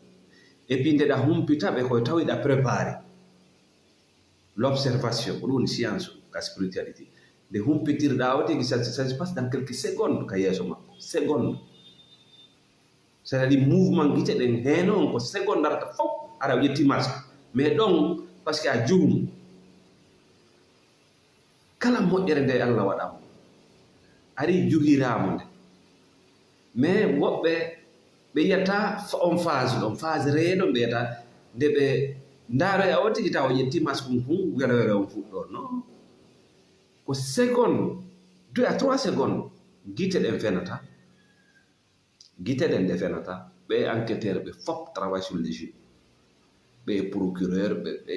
Et puis, nde ɗa humpita ɓe, ko tawi ɗa préparé. L'observation, ko ɗum woni science ka spiritualité. Nde humpitirɗaa o tigi, ça, ça se passe dans quelques secondes ka yeeso makko. Seconde. C'est-à-dire, mouvement gite ɗen, heeno on ko seconde arata fof, ara o ƴetti masque. Mais ɗon, parce que a juhum. Kala moƴƴere nde Allah waɗa mo, ari juhiraama nde. Mais woɓɓe ɓe yiyata fa-, on phase ɗon, phase reeɗo ɓe yiyata, nde ɓe ndaaroya o tigi tawa o ƴetti masque mum, hun welo welo on fuɗɗo. Non. Ko seconde, deux à trois secondes, gite ɗen fenata. Gite ɗen ɗe fenata, ɓe enquêteur ɓe fof travaille sur les yeux. Ɓe procureur, ɓe, ɓe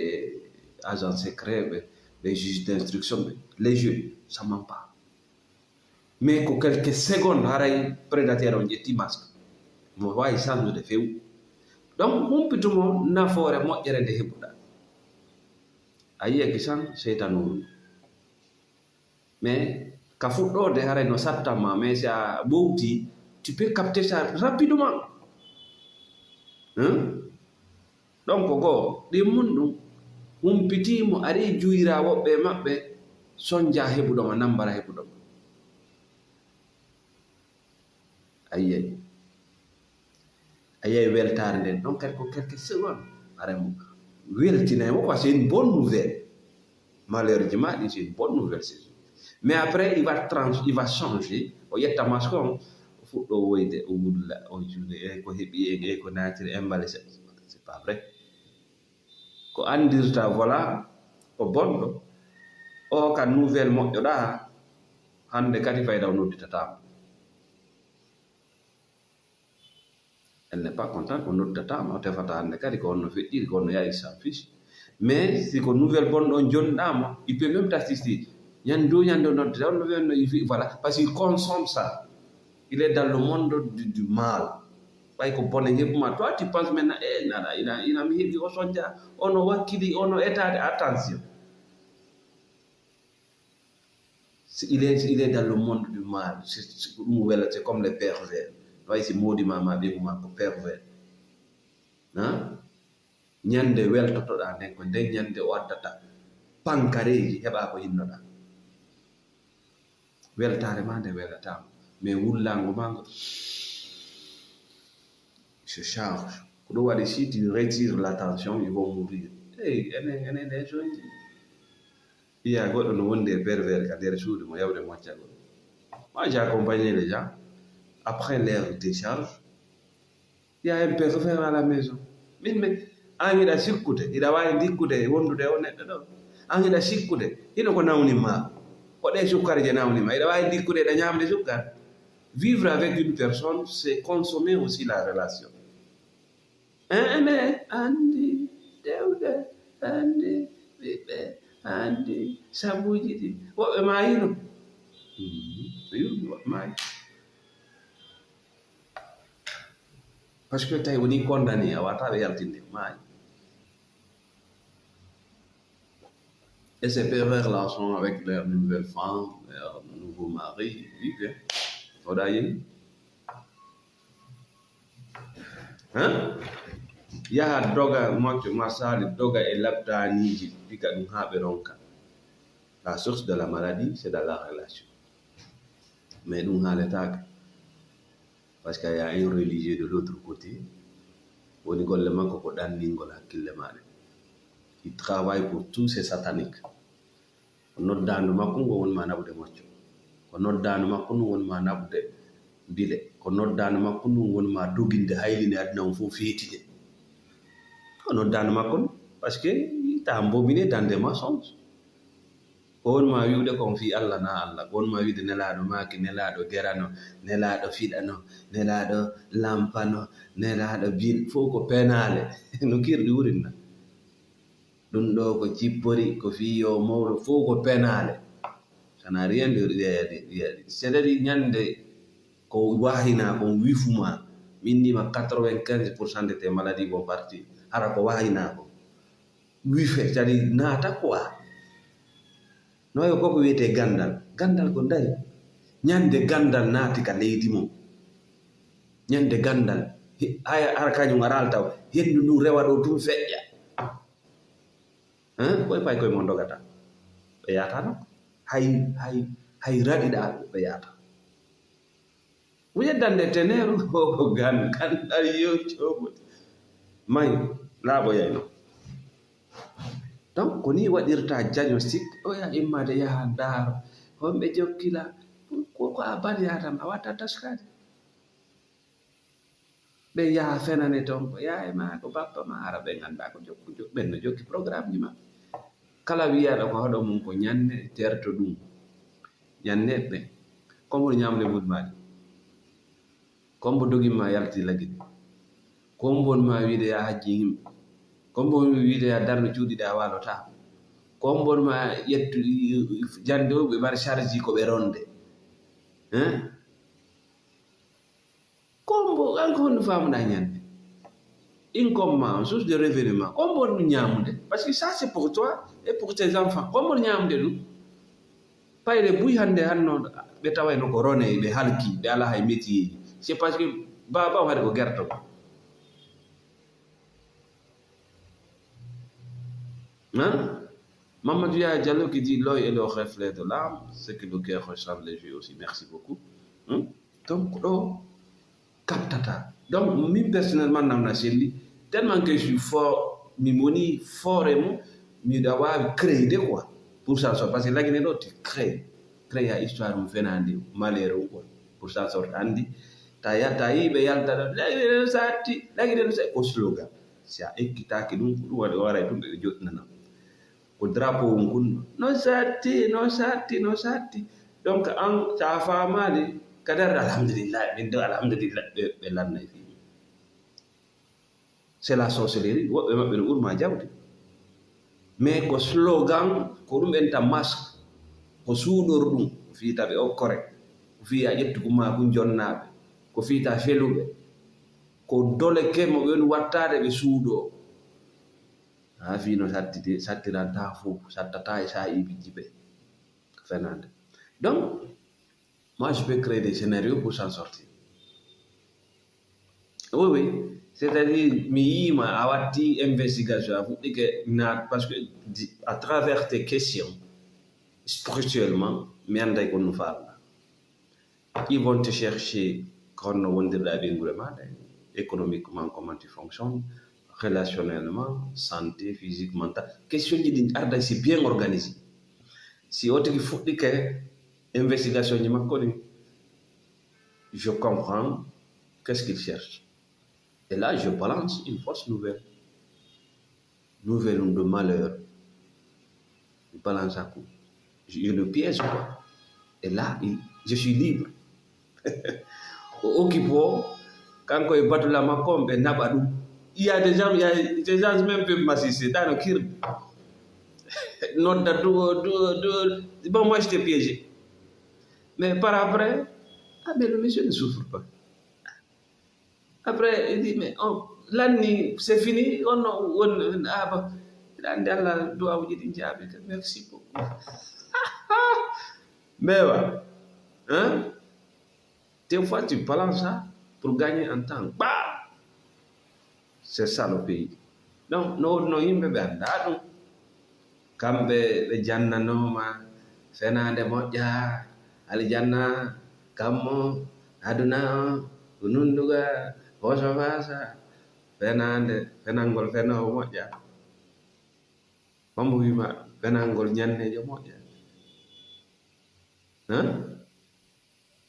agent secret, ɓe, ɓe juge d'instruction, ɓe, les yeux, ça ment pas. Mais ko quelques secondes haray prédateur on ƴetti masque. Mo waawi sandude few. Donc, humpitumo nafoore moƴƴere nde heɓuɗa. A yiya kisan seytanuuru. Mais ka fuɗɗoode, haray no sattan ma, mais si a ɓowti, tu peux capter ça rapidement. Hein? Donc, goo, ɗin mun ɗum, humpitiimo, ari juyiraa woɓɓe e maɓɓe, sonjaa heɓuɗo ma, nambara heɓuɗo ma. Ayyay. A yiyay weltaare nden ɗon, kadi ko quelques secondes. Haray mo weltinay mo, quoi, c'est une bonne nouvelle. Malheureusement, ɗin, c'est une bonne nouvelle, c'est sûr. Mais après, il va trans-, il va changer. O ƴetta masque on, o fuɗɗo woyde, o wulla, o juule, e ko heɓi en, e ko naatiri en, mbale, c'est, c'est pas vrai. Ko anndirta, voilà, ko bonɗo. O ka nouvelle moƴƴoɗaa, hannde kadi fayda o nodditataa mo. Elle n'est pas contente, o noddataa mo, o tefata hannde kadi ko honno feƴƴiri, ko honno yahi, il s'en fiche. Mais si ko nouvelle bonɗo on jonɗaa mo, il peut même t'assister. Ñande dow ñande o noddata, on no wiya no il fait, voilà, parce qu'il consomme ça. Il est dans le monde du, du mal. Ɓay ko bone heɓuma. Toi, tu penses maintenant, eh, nana, ina, ina mi heɓi o sonja, ono wakkili, ono etaade, attention. Si il est, il est dans le monde du mal. Si, si ko ɗum wela, c'est comme les pervers. No wayi si moodi ma, ma ɓeyngu ma ko pervers. Hein? Ñande weltotoɗaa nden, ko nden ñande o addata pankareeji, heɓaa ko hinnoɗaa. Weltaare maa nde welataama. Mais wullaango maa ngo, se charge. Ko ɗum waɗi, si tu retires l'attention, ils vont mourir. Hey, enen, enen, les jeunes. Iya, goɗɗo no wondi e pervers ka nder suudu mo, yawde moccagol. Moi, j'ai accompagné les gens. Après leur décharge, il y a un pervers à la maison. Min, min, an hiɗa sikkude, hiɗa waawi ndikkude e wondude e o neɗɗo ɗo. An hiɗa sikkude, hino ko nawni ma. Ko ɗe sukkari je nawni ma. Hiɗa waawi ndikkude, hiɗa ñaamde sukkari. Vivre avec une personne, c'est consommer aussi la relation. Ene anndi dewde, anndi ɓiɓɓe, anndi sabuuji ɗi. Woɓɓe maayino. Mhm. Ɓe yurmi, woɓɓe maayi. Parce que tawi woni condamné, a wata ɓe yaltinde, maayi. Et ces pervers-là sont avec leur nouvelle femme, leur nouveau mari, oui, bien. Oɗa yehi? Hein? Yaha doga, mocco, ma sali doga e labtaaniiji, diga ɗum haa ɓe ronka. La source de la maladie, c'est dans la relation. Mais ɗum haaletaaka. Parce que y a un religieux de l'autre côté. Woni golle makko ko ɗanningol hakkille maaɗa. Il travaille pour tous ces sataniques. Ko noddaandu makko ngun woni ma naɓude mocco. Ko noddaandu makko ndun woni ma naɓude bile. Ko noddaandu makko ndun woni ma doginde, haylinde aduna on fof feetinde. Ko noddaandu makko ndun. Parce que t'as embobiné dans des mensonges. Ko woni ma wi'ude kon fii Allah naa Allah. Ko woni ma wi'ude Nelaaɗo maaki, Nelaaɗo gerano, Nelaaɗo fiɗano, Nelaaɗo lampano, Nelaaɗo bil. Fof ko penaale. No kirɗi wurinna. Ɗum ɗoo ko cippori, ko fii yo mawɗo fof ko penaale. Ça n'a rien de, de, de, de, c'est-à-dire, ñande ko wahinaa kon wifu ma, min ni ma quatre-vingt-quinze pour cent de tes maladies vont partir. Hara ko wahinaa kon. Wife, c'est-à-dire, naata quoi. No wayi ko ko wiyetee ganndal. Ganndal ko ndayi. Ñande ganndal naati ka leydi mum. Ñande ganndal. He-, haya, hara kañum araali taw. Henndu ndun rewa ɗoo tun feƴƴa. Hein? Koy pay koy mon dogata. Ɓe yaata non. Hay, hay, hay raɗiɗaa ɓe yaata. Wuye dande teneeru ko gan, ganndal yo coobo. May, laaɓoyay non. Donc, ko nii waɗirta diagnostic, o ya immaade yaha ndaaro. Honɓe jokkila, ko, ko a ban yaata ma, a watta taskaade. Ɓe yaha fenane ton, ko yaye ma, ko bappa ma, hara ɓe nganndaa ko jokku, jok-, ɓen no jokki programmeji maɓɓe. Kala wi'aaɗo ko hoɗo mum ko ñanne, terto ɗum. Ñanne ɓe, ko mbo ñaamde mbuɗi maaɗi. Ko mbo dogin ma yalti lagine. Ko mbo ma wi'ude ya hajji yimɓe. Ko mbo wi'ude ya darno cuuɗi ɗi a waalotaa. Ko mbo ma ƴettu jannde o ɓe mbaɗa charge ko ɓe ronde. Hein? Ko mbo, an ko honno faamuɗaa ñande? Income ma, source de revenu ma, ko mbo ɗum ñaamude? Parce que ça, c'est pour toi et pour tes enfants. Ko mbo ñaamude ɗum? Payre buy hannde, hanno ɓe tawayno ko rone, ɓe halki, ɓe alaa hay métier. C'est parce que baaba o hari ko gerto. Hein? Mamadou Yaya Diallo qui dit, l'œil est le reflet de l'âme, ce que le cœur ressent, les yeux aussi. Merci beaucoup. Hein? Donc, ɗo, captata. Donc, min personnellement, non, non, c'est lui. Tellement que je suis fort, mi moni fort et mo, mi dois avoir créé de quoi. Pour ça, ça, parce que la Guinée, tu crées, créer histoire, on fait un malheur, quoi. Pour ça, sort, Andy, ta ya, ta yi, be yalta, la Guinée, ça, ti, la Guinée, c'est au slogan. C'est à équiter que nous, nous, on va arrêter, on va dire, non, non. Ko drapeau on kun, no satti, no satti, no satti. Donc, an, sa faamaali, kadar, alhamdulillah, min do, alhamdulillah, ɓe, ɓe lannay fii. C'est la sorcellerie, woɓɓe maɓɓe no ɓuri ma jawdi. Mais ko slogan, ko ɗum enta masque, ko suuɗor ɗum, ko fii ta ɓe okkore, ko fii a ƴettu kun ma kun jonnaaɓe, ko fii ta feluɓe, ko dole ke mo ɓe woni wattaade ɓe suuɗoo. Haa fii no sattiti, sattirantaa fow, sattataa e saa'iibiji ɓe. Fenaande. Donc, moi, je peux créer des scénarios pour s'en sortir. Oui, oui. C'est-à-dire, mi yiima a watti investigation, a fuɗɗike naat, parce que di- à travers tes questions, spirituellement, mi annday ko no faalɗaa. Ils vont te chercher ko honno wondirɗaa e ɓeynguure maaɗa, économiquement, comment tu fonctionnes, relationnellement, santé, physique, mental. Question ji ɗin arday si bien organisé. Si o tigi fuɗɗike investigation ji makko ɗin, je comprends qu'est-ce qu'il cherche. Et là, je balance une fausse nouvelle. Nouvelle de malheur. Je balance à coup. Je, je le piège, quoi. Et là, il- je suis libre. O occupe o, kanko e batula makko on, ɓe naɓa ɗum. Il y a des gens, il y a des gens même peuvent m'assister dans le kir. Nodda, du, du, du, bon, moi, je t'ai piégé. Mais par après, ah, mais le monsieur ne souffre pas. Après, il dit, mais on, l'année, c'est fini, on, on, ah, bon, il a dit, Allah, doit vous dire, merci beaucoup. Mais, ouais, hein? Des fois, tu balances ça pour gagner en temps. Bah! C'est ça le pays. Donc, no, no yimɓe ɓe anndaa ɗum. Kamɓe ɓe jannanooma fenaande moƴƴa, aljanna, kammo, aduna, ko nunduga, hoso fasa, fenaande, fenangol fenoowo moƴƴa. Hombo wiima fenangol ñanneejo moƴƴa? Hein?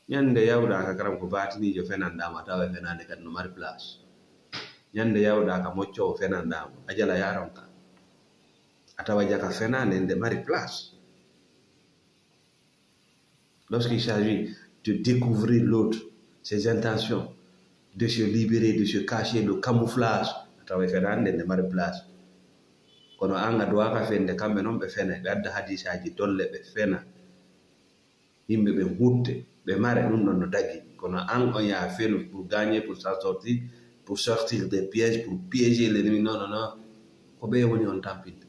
Ñande yawɗaaka karam ko baatiniijo fenanɗaa mo, a tawa e fenaande kadi no mari place. Ñande yawɗaaka moccoowo fenanɗaa mo, a jala yaron ka. A tawa jaka fenaande nde mari place. Lorsqu'il s'agit de découvrir l'autre, ses intentions, de se libérer, de se cacher, le camouflage, a tawa e fenaande nde mari place. Kono an a duwaaka fende, kamɓe non ɓe fena, ɓe adda hadiisaaji dolle ɓe fena. Yimɓe ɓen hutte, ɓe mare, ɗum ɗon no dagi. Kono an on yaa fenu pour gagner, pour s'en sortir, pour sortir des pièges, pour piéger l'ennemi. Non, non, non. Ko ɓe woni on tampinde.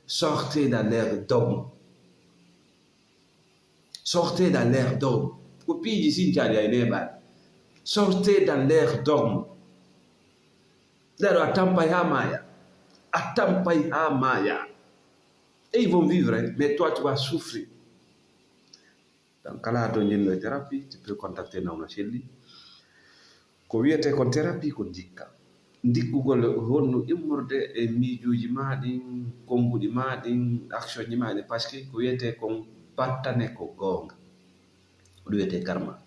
Sortez dans leur dogme. Sortez dans leur dogme. Ko piiji sincaaɗi ay neeɓaani. Sortez dans leur dogme. Lero a tampay haa maaya. A tampay haa maaya. Et ils vont vivre, hein, mais toi, tu vas souffrir. Donc, kala to njinno e thérapie, tu peux contacter Nawna Selli. Ko wiyetee kon thérapie ko ndikka. Ndikkugol honno immorde e miijuuji maa ɗin, konnguɗi maa ɗin, action ji maa ɗin, parce que ko wiyetee kon battane ko goonga. Ko ɗum wiyetee karma.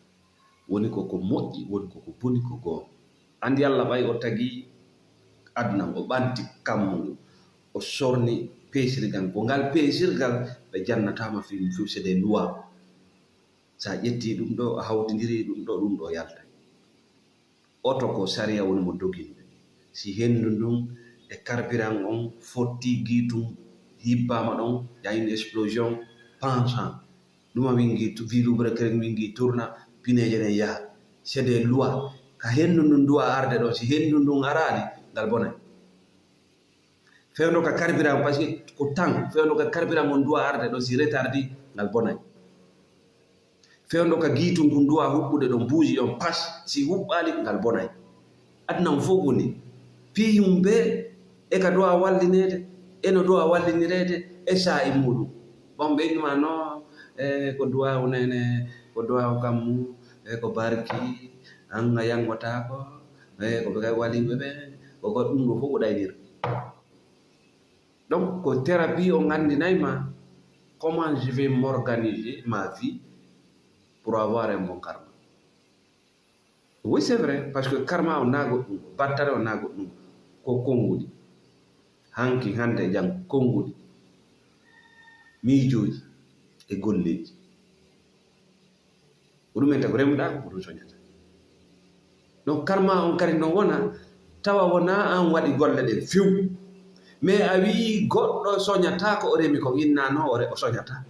Woni ko ko moƴƴi, woni ko ko boni, ko goonga. Anndi Alla ɓay o tagi aduna, o ɓanti kammu ngu, o sorni peesirgal. Ko ngal peesirgal ɓe jannataama fii mum, fii c'est des lois. So a ƴettii ɗum ɗoo, a hawtindirii ɗum ɗoo, ɗum ɗoo yaltay. Oto ko sariya woni mo doginɓe. Si henndu ndun e carburant on fotti, giitum hibbaama ɗon, y a une explosion, pansan. Ɗuma wingi, tu- vilubre keren wingi, tourna, pineeje ɗen yaha. C'est des lois. Ka henndu ndun duwa arde ɗon, si henndu ndun araali, ngal bonay. Fewndo ka carburant, parce que ko tan, fewndo ka carburant on duwa arde ɗon, si retardi, ngal bonay. Fewndo ka giitum kun duwa huɓɓude ɗon, buuji on, pas, si huɓɓaali, ngal bonay. Aduna on fof woni. Piiyum ɓe, e ka duwa wallineede, e no duwa wallinireede, e saa'i muuɗum. Bon, ɓe innuma no, e ko duwa unene, ko duwa kammu, e ko barki, An a yangotaako, eh, ko ɓe kay waliiɓe ɓe, ko ko ɗum ɗo fof ko ɗaynir. Donc, ko thérapie on anndinay ma, comment je vais m'organiser ma vie pour avoir un bon karma. Oui, c'est vrai, parce que karma on naa goɗɗum, battane on naa goɗɗum, ko konguɗi. Hanki, hannde, janngo, konguɗi. Miijooji e golleeji. Ko ɗum enta ko remuɗaa, ko ɗum soñata. Donc, karma on kadi no wona, tawa wonaa an waɗi golle ɗen few. Mais a wi'i goɗɗo soñataa ko o remi kon, inna non, o re-, o soñataa.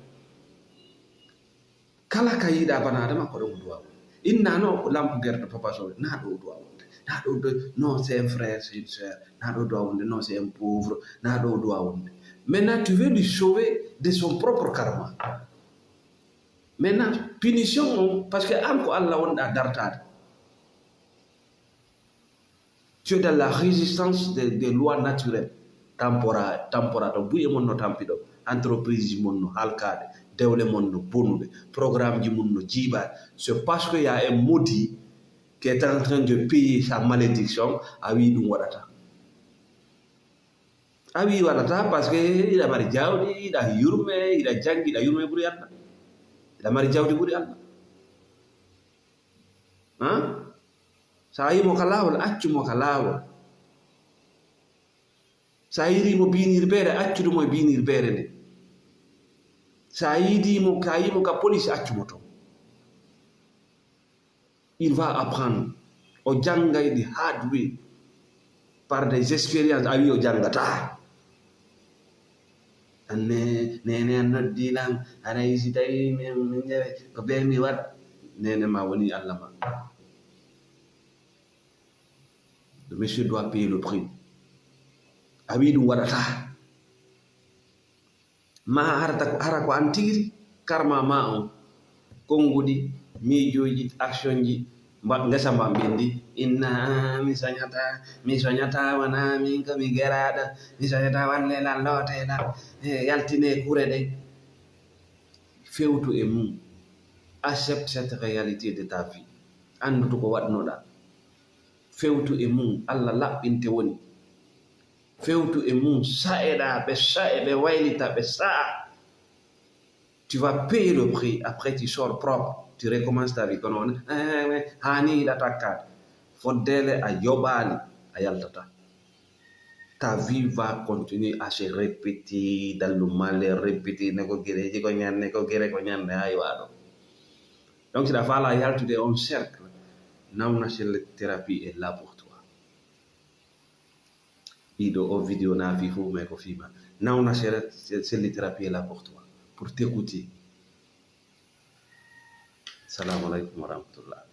Kala ka yiɗaa bana Adama, ko ɗon o duwaa wonde. Inna non, ko lampu gerte Papa Sow, naa ɗo o duwaa wonde. Naa ɗo, ɗo, non, c'est un frère, c'est une sœur. Naa ɗo o duwaa wonde, non, c'est un pauvre. Naa ɗo o duwaa wonde. Maintenant, tu veux lui sauver de son propre karma. Maintenant, punition on, parce que an ko Allah wonɗaa dartaade. Tu es dans la résistance des, des lois naturelles, temporaire, temporaire. To buye mon no tampi ɗo, entreprise mon no halkaade, dewle mon no bonude, programme ji mun no jiibaade. C'est parce que y a un maudit qui est en train de payer sa malédiction, a wi ɗum waɗata. A wi waɗata parce que iɗa mari jawdi, iɗa yurme, iɗa jangi, iɗa yurme ɓuri Allah. Iɗa mari jawdi ɓuri Allah. Hein? Sa yimo ka laawol, accu mo ka laawol. Sa yiri mo biinirbeere, accudu mo e biinirbeere nde. Sa yidi mo, ka yimo ka police, accu mo ton. Il va apprendre. O jangay the hard way. Par des expériences, a wi o jangataa. Anne, neene an noddi lan, haray si tawi min, min jawe, ko bee mi waɗa. Neene ma woni Allah ma. Le monsieur doit payer le prix. A wi ɗum waɗataa. Ma harata ko, hara ko an tigi, karma ma on. Konguɗi, miijooji, action ji, mba-, ngesa mba mbindi. Inna, mi soñata, mi soñata, wona min ko mi geraɗo, mi soñata, wanne lan, loote lan, eh, yaltine kure ɗen. Fewtu e mum. Accepte cette réalité de ta vie. Anndu ko waɗnoɗaa. Fewtu e mum, Allah laɓɓinte woni. Fewtu e mum, sa'eɗaa, ɓe sa'e, ɓe waylita, ɓe sa'a. Tu vas payer le prix, après tu sors propre, tu recommences ta vie. Kono on, eh, eh, eh, haani hiɗa takkaade. Foddeele a yoɓaali, a yaltata. Ta vie va continuer à se répéter dans le malheur, répéter, ne ko gereeji ko ñande, ko gere ko ñande, haa iwa ɗo. Donc, si a faalaa yaltude on cercle, Nauna Selli Thérapie est là pour toi. Ɗiɗo o vidéo na fi fof, mais ko fima. Nauna Selli Thérapie est là pour toi, pour t'écouter. Salamu alaikum wa rahmatullah.